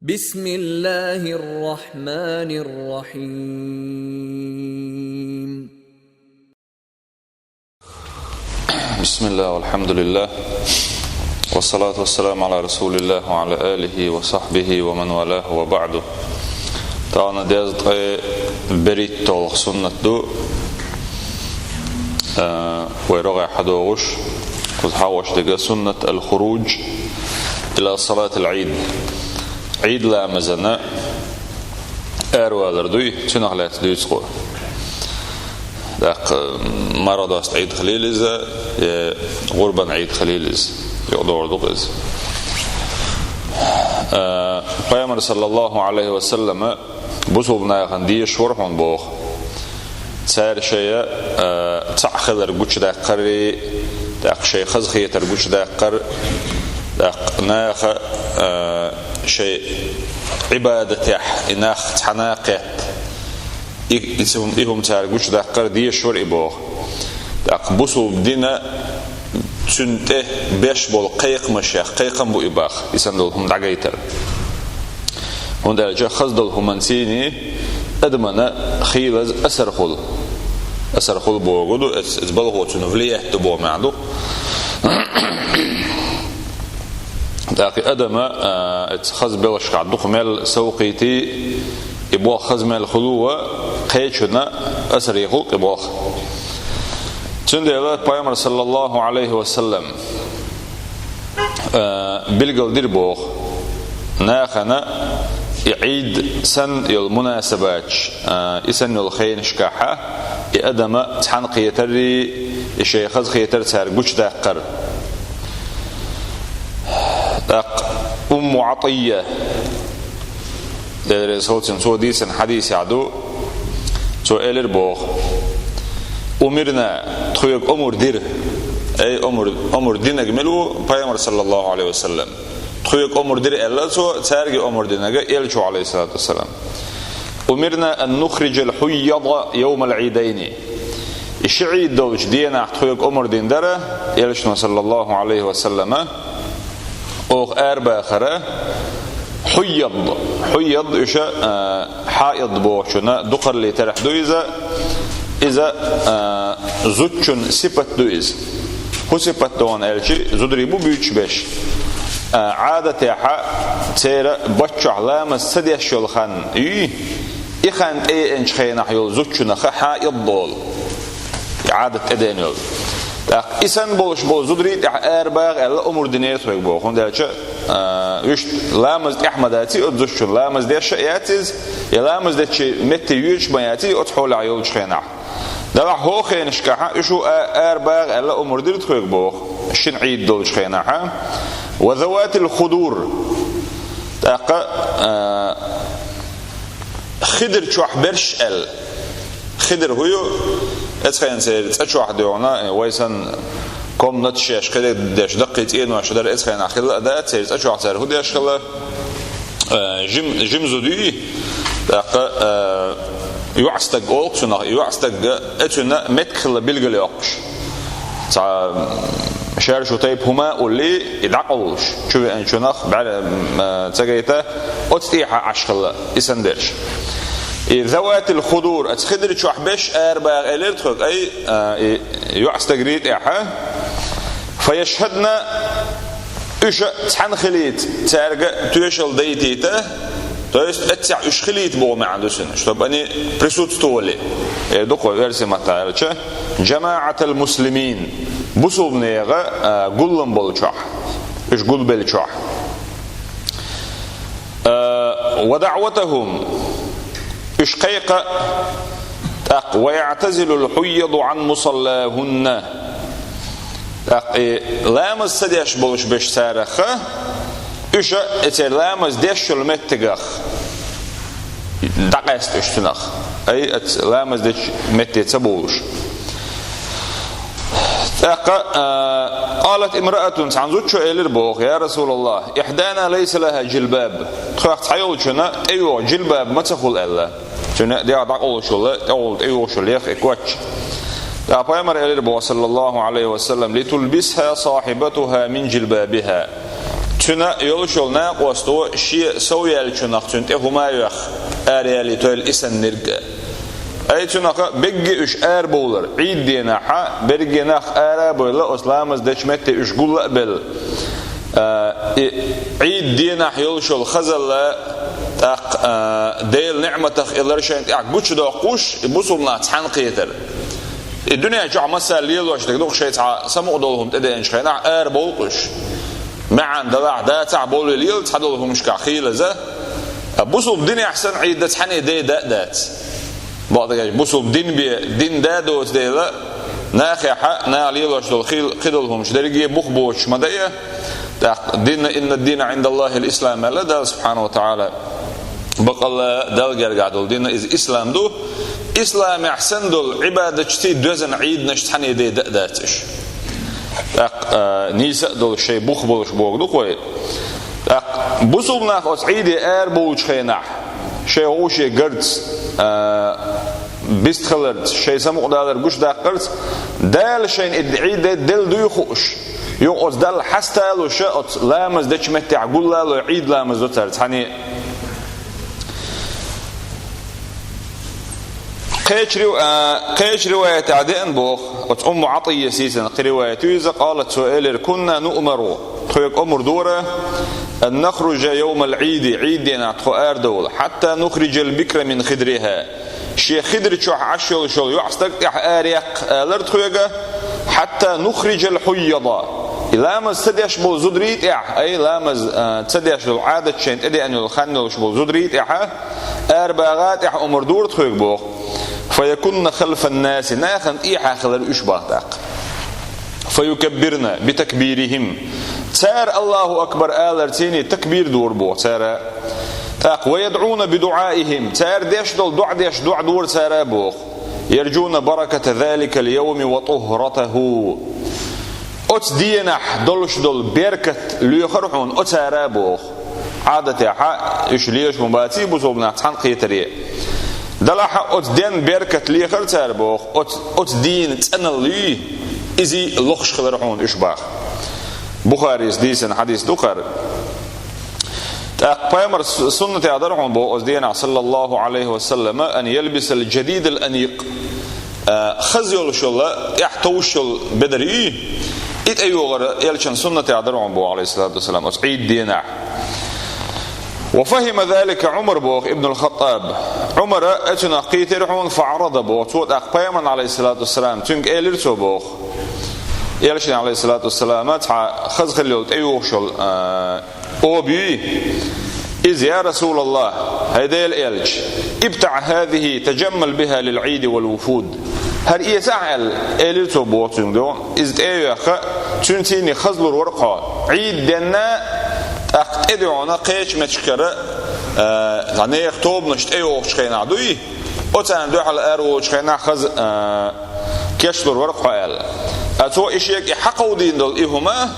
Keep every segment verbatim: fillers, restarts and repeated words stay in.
بسم الله الرحمن الرحيم. بسم الله والحمد لله والصلاة والسلام على رسول الله وعلى آله وصحبه ومن والاه وبعد. Тахан дезткъа берхӀитталгӀа суннат ду, а, вай рогӀехь хьадогӀуш, кхуза хьагӀош дерг суннат الخروج إلى صلاة العيد. Ӏийд ламазана аравалар дуй, цунах лаьцна дуьйцу кху. ТӀаккха марха досту Ӏийд хилийла иза, я гӀурбан Ӏийд хилийла иза, юкъадогӀур ду-кх иза. А, Пайхамар, саллаллаху Ӏалайхи ва саллама, бусулба нахана дезаш вара хьуна боху. Цара шайн, а, цхьаъ хилар гучудаккхарий, тӀаккха шайн хазахетар гучудаккхар, тӀаккха наха, а, шайн Ӏибадатехь и нах цхьана кхетта. И, и цу-, и хӀума цара гучудаккхар дезаш вара и боху. ТӀаккха бусулба дина цуьнан тӀе беш болу кхайкхамашех кхайкхам бу и боху, и санна долу хӀума дӀагайтар. ХӀунда аьлча хаза долу хӀуманций адамана хийлаза асар хуьлу. Асар хуьлу бохург ду, эц-, эца балхо цунна влиять ду боху маьӀна ду. ТӀаккха и адама, а, эца хаза белхашкахь дукха мел совкхийтий, и болх хаза мел хуьлу а, кхечунна асар хуьлу-кх и болх. Цундела Пайхамар, саллаллаху Ӏалайхи ва саллам, а, билгалдира боху, нахана и Ӏийд санна йолу мунасабаташ, а, и санна йолу хенашкахьа, и адама цхьаьна кхетарий, и шайн хазахетар цара гучудаккхар. ТӀаккха Умму Ӏатийя, Дела реза хуьлда цунна, цо дийцина хьадисехь ду, цо элира боху: «Умирна, тхоьга омра дира». Ай, омра, омра динарг мила ву? Пайхамар, саллаллаху Ӏалайхи ва саллам. Тхоьга омра дира аьлла цо, цаьрга омра динарг элчо, Ӏалайхиссалату вассалам. «Умирна ан нухриджал хьуйяда йовмал Ӏийдайни». И ши Ӏийд долчу денахь тхоьга омра дина дара, элчано, саллаллаху Ӏалайхи ва саллама, оха арабахара хьуйяд. Хьуйяд уьш, а, хьаид бохучунна дукхарлийтарехь ду иза. Иза, а, зудчун сипат ду иза. ХӀун сипат ду аьлча, зударий бу буьйцуш берш. А, Ӏадатехьа церан бутт чохь ламаз ца деш йолу хан, и, и хан тӀееанчу хенахь йолу зудчунах хьаид олу. И Ӏадат тӀедеана йолу. ТӀаккха и санна болуш болу зударий тӀехь арабаха аьлла, омра динера тхоьга боху. ХӀунда аьлча, а, уьш ламаз тӀехь ма даций оцу зудчун, ламаз деш а яц иза, я ламаз дечу метте йоьдуш ма яций оцу хьолехь йолчу хенахь. Делахь хӀокху хенашкахьа уьш а, арабаха аьлла, омра дира тхоьга боху, шина Ӏийд долчу хенахьа. «Ва заватил худур». ТӀаккха, а, хидр чохь берш аьлла. Хидр хӀун ю? Эцхайна церан цӀа чохь дуьйхьна, вай санна комнаташ еш, хидр деш даккхий цӀенош дара, эцхайнахь хилла а дац, церан цӀа чохь цара хӀун деш хилла? Э, жим-, жим зуда юй, тӀаккха, э, йоӀстаг олу цунах, йоӀстаг, э, цуьнан меттиг хилла билгал йоккхуш. Цхьа, м, шаьршу тайпа хӀума а уллий, и дӀакъовлуш, чу веанчунах, бӀаьра, м, э, ца гайта, оцу тӀехьа Ӏаш хилла, и санна берш. И заватил худур, оцу хидр чохь берш арабаха элира тхоьга, ай, э, и йоӀстагрий тӀехьа. Фаяшхадна, уьш цхьаьна хилийта, цаьрга тоьшалла дайтийта, то есть, эццехь уьш хилийта боху маьӀна ду цуьнан, чтобы они присутствовали. Э, дукха версия ма-таьллача, жамаӀатал муслимин, бусулба нехан, а, гуллам болчохь, уьш гулбеллачохь. Э, ва даӀватахум, уьш кхайкха, тӀаккха, ва яӀтазилул хьуйяду Ӏан мусаллахунна. ТӀаккха и ламаз ца деш болуш берш цараха, уьш а и церан ламаз деш йолу меттигах дӀакъаьста уьш цунах. Ай, оцу ламаз дечу метте ца бовлуш. ТӀаккха, а, къалат имраатун, цхьана зудчо элира боху: «Я Расулаллах, ихьдана лайса лаха жилбаб». Тхоьх цхьайолчунна тӀейогӀу жилбаб ма ца хуьлу аьлла. Цуьнан дегӀ дӀакъовлуш йолу, тӀехула тӀейогӀуш йолу леха и коч. ТӀаккха Пайхамар элира боху, саллаллаху Ӏалайхи ва саллам: «Литулбисха сахьибатуха мин жилбабиха». Цуьнан йолуш йолу накъосто шен сов яьллачунах цуьнан тӀе хӀума а йоьхна, араялийтойла и санна нерг а. Ай, цуьнах берриге уьш арабовлар, Ӏийд денахь а берриге нах ара а бовла, оцу ламаз дечу метте уьш гулла а белла. А, и Ӏийд денахь йолуш йолу хазалла, тӀаккха, а, Делан ниӀматах и лар шайна тӀехь гучудоккхуш, и бусулба нах цхьаьна кхетар. И дуьнен чохь массарна лелош дерг ду-кх, шайн цхьа самукъадолу хӀума тӀедеанчу хенахь арабовла-кх уьш. МаьӀна далахь, дацахь, бовлий, лела цхьадолу хӀуманашкахь хийлаза. Ткъа бусулба динехь санна Ӏийд дан цхьаьна де а дац. Бакъдерг аьлча, бусулба дин бен, дин да доцу дела, нахехь а, наха лелош долу хи-, кхидолу хӀуманаш дерриге бух боцуш ма дайа. ТӀаккха дин, «Инна ад-дина Ӏиндаллахил ислам», аьлла Дала субхьанаху ва тагӀала. Баккъалла Далла гергахь долу дин иза ислам ду. Исламехь санна долу Ӏибадатчий доьзна Ӏийданаш цхьаьна де а дац уьш. ТӀаккха, а, нийса а долуш, шайн бух болуш бохург ду-кх вай. ТӀаккха бусулба нах оцу Ӏийде арабовлучу хенахь, шайн вовшийн гарца, а, бистхиларца, шайн самукъадалар гучудаккхарца, Дала шайна и Ӏийд делла дуй хууш, юха оцу Далла хьаста а луш, оцу ламаз дечу меттехь гуллалой, Ӏийд ламаз до цара цхьаьна. Кхечу рив-, а, кхечу риваятехь деана боху, оцу Умму Ӏатийяс йийцина кхин риваят ю иза, къалат, цо элира: «Кунна нуъмару», тхоьга омра дора, «ан нахружа йовмал Ӏийди», Ӏийд денахь тхо арадовла, «хьатта нухриджал бикра мин хидриха», шен хидр чохь Ӏаш йолуш йолу йоӀстаг тӀехь араяккха, алара тхоьга, «хьатта нухриджал хьуййада», и ламаз ца деш болу зударий тӀехь, ай, ламаз, а, ца деш долу Ӏадат шайна тӀедеана йолу хан йолуш болу зударий тӀехь арабагӀа тӀехь омра дора тхоьга боху. «Фаякунна халфан наси», нахана тӀехьа хилар уьш боху тӀаккха. «Фаюкаббирна битакбирихим». Цара «Аллаху акбар» аларций такбир дора боху цара. ТӀаккха «ва ядӀуна бидуӀаихим». Цара деш долу доӀа деш доӀа дора цара боху. «Ярджуна бараката заликал йовми ва тухратаху». Оцу денахь долуш долу беркат лоьхура хьуна оцара боху. Ӏадатехь уьш лелаш ма баций бусулба нах цхьаьна кхетаре. Делахь а оцу денна беркат лехара цара боху, оцу, оцу дийнан цӀаналла юй, изий лохуш хилар хьуна уьш боху. Бухарис дийцина хьадис ду-кх хӀара. ТӀаккха пайхамар с-, суннатехь дара хьуна боху оцу денахь, саллаллаху Ӏалайхи ва саллама, «ан ялбисал джадидал аникъ». А, хаза йолуш йолу, тӀехь товш йолу бедар юй, и тӀейогӀар элчан суннатехь дара хьуна боху, Ӏалайхиссалату вассалам, оцу Ӏийд денахь. «Ва фахима залика Ӏумар», боху Ибнул Хаттаб. Ӏумара оцунах кхийтира хьуна, «фаӀарада», боху. Цо тӀаккха пайхамарна, Ӏалайхиссалату вассалам, цуьнга элира цо боху. Элчанна, Ӏалайхиссалату вассалам, цхьа хаза хилла йолу, тӀейогӀуш йолу, а, оба юй. Иза: «Я Расулаллах, хӀай Делан элча, ибтаӀ хазихи таджаммал биха лил Ӏийди вал вуфуд». ХӀара эцахь аьлла, элира цо боху цуьнга. Иза тӀе а йоьхна, цуьнан цӀийнах хаза лур вара хьо. Ӏийд денна, тӀаккха тӀедоьгӀна кхечу меттигашкара, а, нехан тобанаш тӀейогӀучу хенахь дуй, оцарна дуьхьал араволучу хенахь хаза, а, кечлур вара хьо аьлла. Ткъа цо и шега и хьакховдийна долу и хӀума,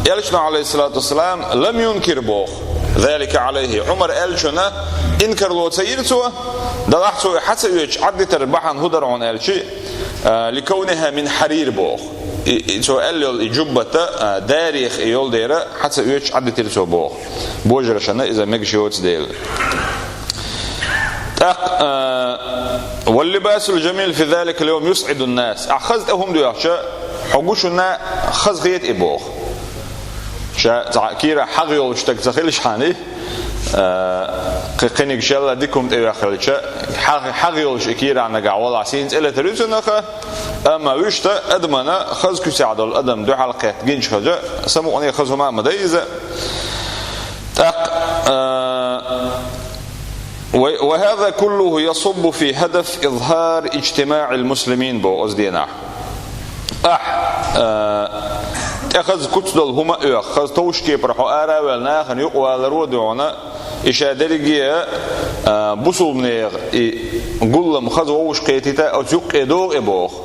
элчано, Ӏалайхиссалату вассалам, лам юнкир боху. Залика Ӏалайхи. Ӏумар аьллачунна инкарло ца йира цо, делахь цо и хьа ца оьцуш Ӏаддитар бахьана хӀун дара хьуна аьлча, а, ликавниха мин хьарир боху. И, и цо аьлла йолу и джуббата, а, дарех и йолу дера хьа ца оьцуш Ӏаддитира цо боху. Божаршна иза мегаш йоцу дела. ТӀаккха, а, «Валлибасул джамил фи заликал йовм юсӀидун нас». Ахь хаза тӀе хӀума доьхча, хьо гучунна хаза хета и боху. Ша цхьа кийрахь хьагӀ йолуш стаг ца хилчхьана, а, кхи-, кхиниг шелла дика хӀума тӀе ваьхна хилча, хьагӀ-, хьагӀ йолуш и кийрахь нагахь валахь, сийна цӀе летар ю цунах, амма вуьшта адамана хаза куьцехь долу адам дуьхьал кхетта гинчу хаза, самукъане хаза хӀума а ма дай иза. ТӀаккха, а, «Ва, ва хаза куллуху ясуббу фи хадаф изхар иджтимаӀил муслимин», боху оцу денахь. Ахь, а, тӀе хаза куц долу хӀума а оьху, хаза товш кепара хьо ара а ваьлла, нахана юкъаваларо а доьгӀна, и ша дерриге а, а, бусулба нехан и гуллам хаза вовшах кхетийта оцу юккъе догӀу и боху.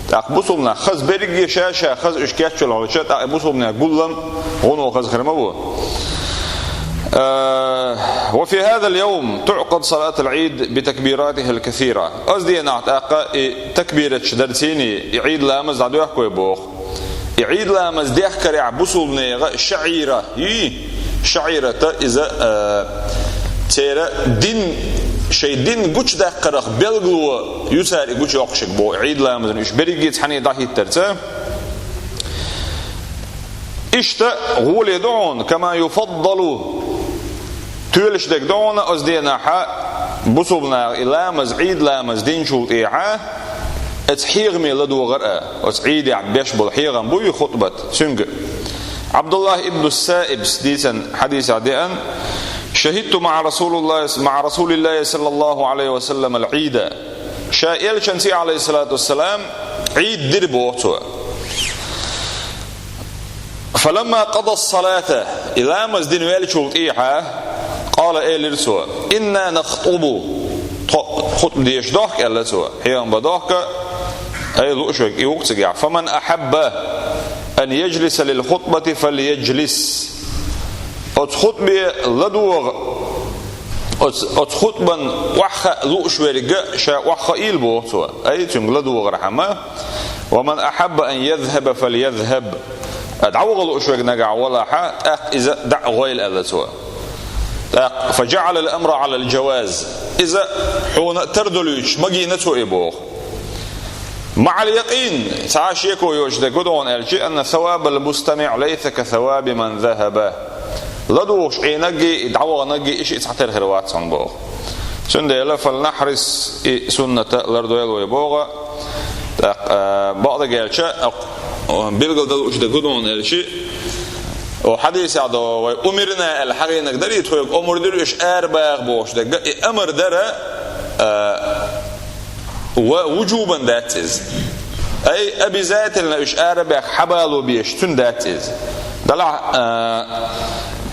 ТӀаккха бусулба нах хаза берриге ша-ша хаза уьш кечвелла хилча, тӀаккха и бусулба нехан гуллам гӀуно хаза хир ма ву. Э, «ва фи хазал йовм туӀкъад салатул Ӏийд би такбиратихал касира». Оцу денахь тӀаккха и такбираташ дарцийний, и Ӏийд ламаз дӀадоьхкой боху. И Ӏийд ламаз дехкарехь бусулба нехан шаӀира юй, шаӀирата иза, а, церан дин, шоай дин гучадаккхарах белгало ю цар и гучайоаккхаш бо, Ӏийд ламазан уьш беррига цхьана дӀахӀиттарца. Иштта гӀоле ду хьона, кама юфаддалу, тоьлаш дерг ду хьона оцу денахьа бусалба наха и ламаз, Ӏийд ламаз динчул тӀехьа, оцу хьехаме ладогӀар а, оцу Ӏийдехь беш болу хьехам буй хутӀбат, цуьнга. Ӏабдуллахь ибн Саибс дийцина хьадисехь деана: «Шахидту маӀа Расулуллахи, маӀа Расулиллахи саллаллаху Ӏалайхи ва саллам ал-Ӏийда». Ша элчанца, Ӏалайхиссалату вассалам, Ӏийд дира боху цо. «Фаламма къада ас-салата», и ламаз дина ваьллачул тӀехьа, къала, элира цо: «Инна нахтубу», тхо хутба деш дохку, аьлла цо. Хьехам бан дохку, ай, лууш верг и ву-кх цигахь. «Фаман ахьабба ан яджлиса лил хутбати фальяджлис». Оцу хутбе ладогӀа, оцу, оцу хутбан охьахаа лууш верг ша охьахаийла боху цо. Ай, цуьнга ладогӀархьама. «Ва ман ахьабба ан язхӀаба фальязхӀаб». А дӀаваха лууш верг нагахь валахьа, тӀаккха иза дӀа а гӀойла, аьлла цо. ТӀаккха: «Фаджаъала ал-амра Ӏала ал-джаваз». Иза хьуна тардолуьйтуш магийна цо и боху. «МаӀал якъин», цхьа а шеко йоцуш дерг гу ду хьуна аьлча, «анна савабал мустамиӀ лайса ка саваби ман захаба». ЛадугӀуш Ӏийнарггий, и дӀаваханарггий, и шиъ цхьатера хир вац хьуна боху. Цундела, «фалнахьрис», и сунната лардойла вай боху. ТӀаккха, а, бакъдерг аьлча, а, билгал дан лууш дерг гу ду хьуна аьлча, о, хьадисехь ду вай, «умирна» аьлла хьахийнарг дарий, тхоьга омра дира уьш арабаха бохуш дерг, и амр дара, а, ва вуджубан дац иза. Ай, обязательно уьш арабаьхна хьабало безаш цуьнан дац иза. Делахь, а,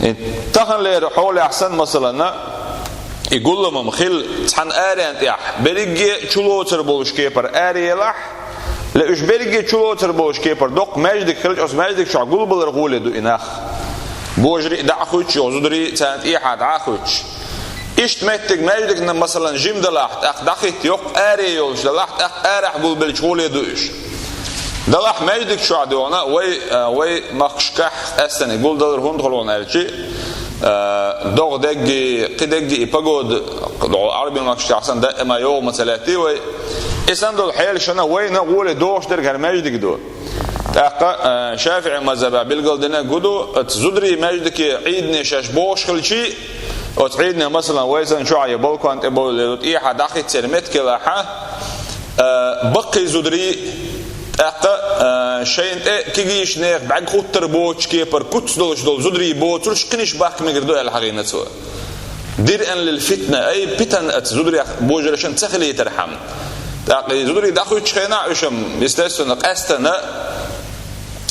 и таханлера хьолехь санна, масалана, и гулламам хилла цхьана аренна тӀехь, берриге чулоцур болуш кепара араелахь, ле уьш берриге чулоцур болуш кепара доккха маьждиг хилча, оцу маьждиг чохь гулбалар гӀоле ду и нах. Божарий дӀа а хуьттуш, оха зударий царна тӀехьа дӀа а хуьттуш. Иштта меттиг маьждигна, масалан, жима далахь, тӀаккха дӀахӀитта йоккха аре йолуш далахь, тӀаккха арахь гулбелча гӀоле ду уьш. Далахь маьждиг чохь дуьхьна, вай, а, вай махкашкахь къаьстина гулдалар хӀунда хуьлу аьлча, а, догӀа дегги, кхин дегги и погода, догӀа Ӏарбийн махкашкахь санна даима йогӀу ма ца лаьттий вай. И санна долу хьелашна вайна гӀоле догӀуш дерг хӀара маьждиг ду. ТӀаккха, а, ШафиӀи мазхӀабехь билгал дина гу ду, оцу зударий маьждиге Ӏийдане шаьш богӀуш хилчий, оцу Ӏийдане, масалан, вай санна чохь я балкон тӀе бовлий, тӀехьа дӀахӀиттар меттиг елахьа, а, баккхий зударий, тӀаккха, а, шайна тӀе кегийчу нехан бӀаьрг хӀуттур боцуш кепара куц долуш долу зударий боцурш кхин иштта бахка мегар ду аьлла хьахийна цо. Диръан лил фитна, ай, питана оцу зударех божаршна ца хилийтархьама. ТӀаккха и зударий дӀахуьттучу хенахь уьш-м, естественно, къаьстина,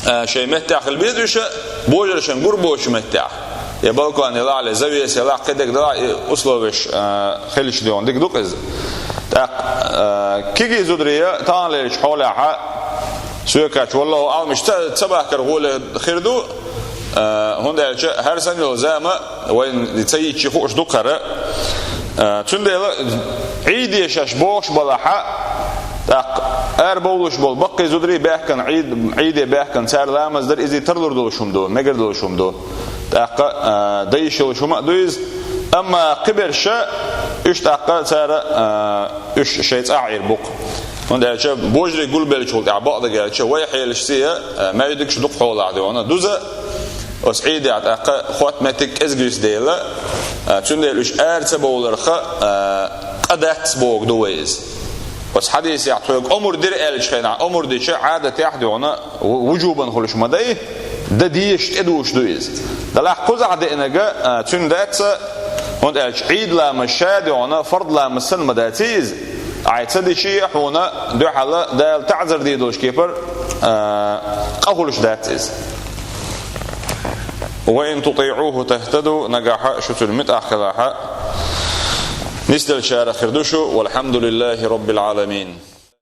а, шайн меттехь хила беза уьш, божаршна гур боцучу меттехь. Я балкон елахь, я завеса елахь, кхидерг делахь, и условеш, а, хилча дуьхьна дика ду-кх иза. ТӀаккха, а, кегий зударий таханлерчу хьолехьа, соьга кхаьчча, валлахӀу аӀлам, уьш ца, ца бахкар гӀоле хир ду, а, хӀунда аьлча хӀара санна йолу зама вайна ца йитча хууш ду-кх хӀара. А, цундела Ӏийде шаьш богӀуш балахьа, тӀаккха арабовлуш болу баккхий зударий баьхкина, Ӏийд-, Ӏийде баьхкина цара ламаз дар, иза тарлур долуш хӀума ду, мегар долуш хӀума ду. ТӀаккха, а, дан йиш йолуш хӀума а ду иза. Амма кхиберш, уьш тӀаккха цара, а, уьш шайн цӀахь Ӏийр бу-кх. ХӀунда аьлча божарий гулбеллачул тӀаьхьа бакъдерг аьлча, вай хьелаш сия, а, маьждигаш дукха хьолахь дуьхьна дуза, оцу Ӏийдехь тӀаккха хотта меттиг кӀезиг юьсу дела, а, цундела уьш ара ца бовларха, а, къа дац бохург ду вай иза. Оцу хьадисехь тхоьга омра дира аьллачу хенахь, омра дича Ӏадатехь дуьхьна ву-, вуджубан хуьлуш ма дай, дан дезаш тӀедугӀуш ду иза. Делахь кхузахь деанарг, а, цуьнан дац, хӀунда аьлча Ӏийд ламаз ша дуьхьна фард ламаз санна ма даций иза. Ахьа ца дичий, хьуна дуьхьал Дала таӀзар дийр долуш кепара, а, къа хуьлуш дац иза. «Ва ин тутиӀуху тахтаду», нагахьа шу цуьнан муьтӀахь хилахьа, нисделлачарах хир ду шу. Валхьамдулиллахи Роббил Ӏаламин.